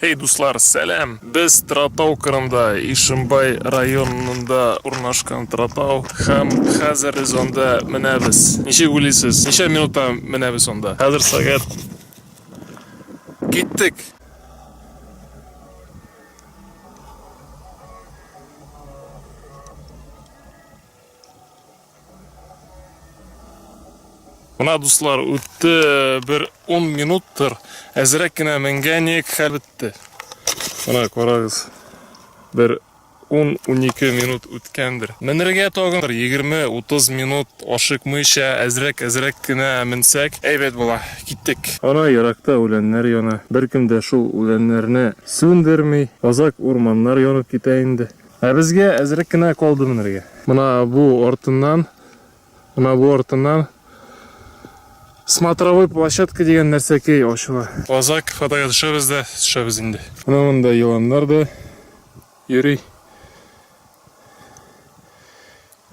Эй, дуслар, сәлам! Без Тратау кырында, Ишембай районында урнашкан Тратау һәм хәзер без анда менәбез. Ничек уйлыйсыз, ничә минутта менәбез анда? Хәзер сәгать. Киттек! Менә дуслар, үтте бер 10 минуттыр. Әзрәк кенә менгән идек, хәл бетте. Менә карагыз. Бер 10-12 минут үткәндер. Менергә тагын 20-30 минут ашыкмыйча, әзрәк-әзрәк кенә менсәк, әйбәт була. Киттек. Ана еракта үләннәр яна. Беркем дә шул үләннәрне сүндерми. Азак урманнар янып китә инде. Ә безгә әзрәк кенә калды менергә. Менә бу артыннан, менә бу артыннан смотровой площадка дигән нәрсәкәй ачыла. Азак фотога төшәбез дә, төшәбез инде. Менә монда еланнар да йөри.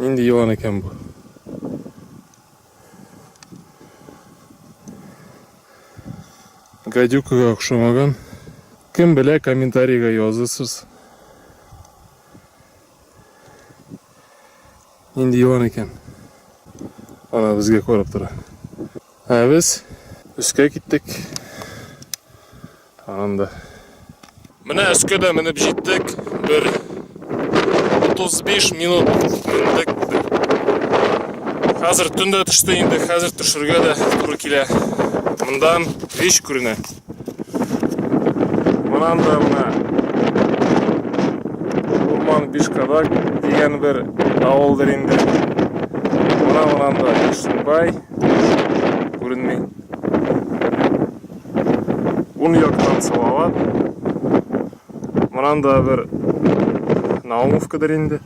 Нинди елан икән бу? Гадюкага охшамаган. Кем белә, комментарийга язырсыз. Нинди елан икән? Ана безгә карап тора. Ә без өскә киттек. Анда. Менә өскә дә менеп җиттек. Бер 35 минут мендек. Хәзер төн дә төште инде, хәзер төшергә дә туры килә. Мондан вич күренә. Монан да менә Урман Бишкадак дигән бер авылдыр инде. Менә монан да Ишембай күренми. Ун яктан Салават. Монан да бер Наумовкадыр инде.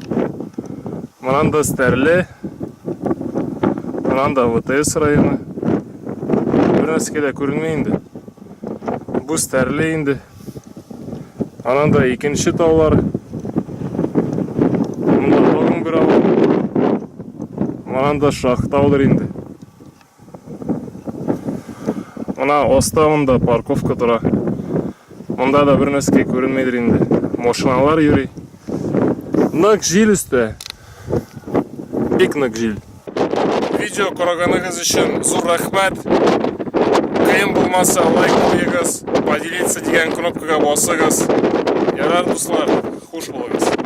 Монан да Стәрле. Монан да ВТС районы. Бер нәрсәгә дә күренми инде. Бу Стәрле инде. Анан да икенче таулар. Монда тагын бер авыл. Монан да Шахтаудыр инде. Мына оста монда парковка тора. Монда да бер нәрсә күренмидер инде. Машиналар йөри. Нык җил өстә. Бик нык җил. Видео караганыгыз өчен зур рәхмәт. Кыен булмаса лайк куегыз, поделиться дигән кнопкага басыгыз. Ярар, дуслар, хуш булыгыз.